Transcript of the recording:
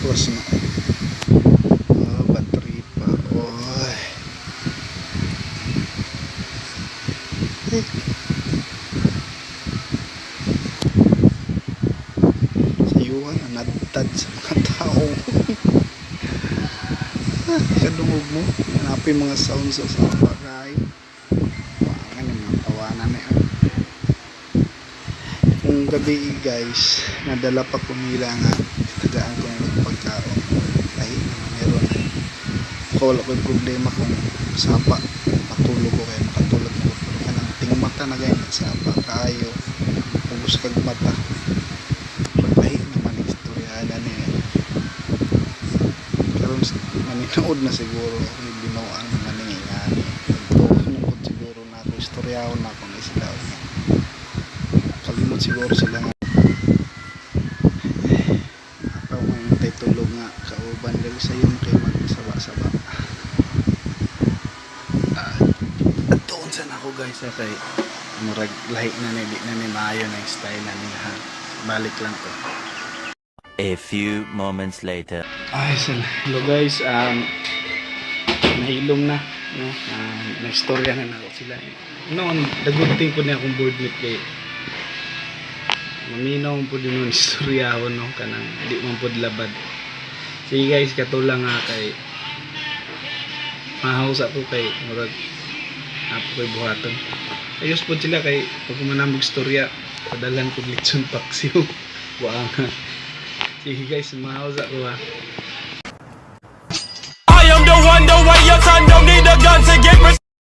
Tapos na. Oh, battery pa. Oy. Eh. Sayuhan, nadtad sa mga tao. Ah, kadungog mo. Hanapin mga sounds sa bagay. Wangan yung mga tawanan na yun. Kung gabi, guys, nadala pa ko nila nga tagaan ko ng pagkaon. Lahi naman meron na. Ako, wala ko'y problema kung sapa matulog ko kaya makatulog mo, pero kanang tingmata na gaya sapa kaayo, ubos kag mata. Pero lahi naman ang istoryahan niya karon, maninood na siguro ako, binuang naman ni nga nagtuon siguro na ako, istoryahon na ako ni sila niya, kalimot siguro sila nga ako ngayon tay tulog nga kauban dali sa iyo kay magsaba-saba. Ah, doon sa na ako, guys, ha, kay murag lahi na ni, di na ni maayo na yung style na niya, ha. Balik lang ko. A few moments later. Ay, hello guys, nahilom na, no? Na-istorya na nako sila. Noon, the good thing po niya akong board mate kay maminaw po din nun istoryahon, no, kanang di man pod labad. Sige guys, katulang nga kay mahaw sa ko kay murag apo koy buhaton. Ayos po sila kay pag manamog istorya, padalhan ko litson paksiw. Buang. Sige guys, mahaw sa ko ha. I am the one, the way your son don't need a gun to get respect.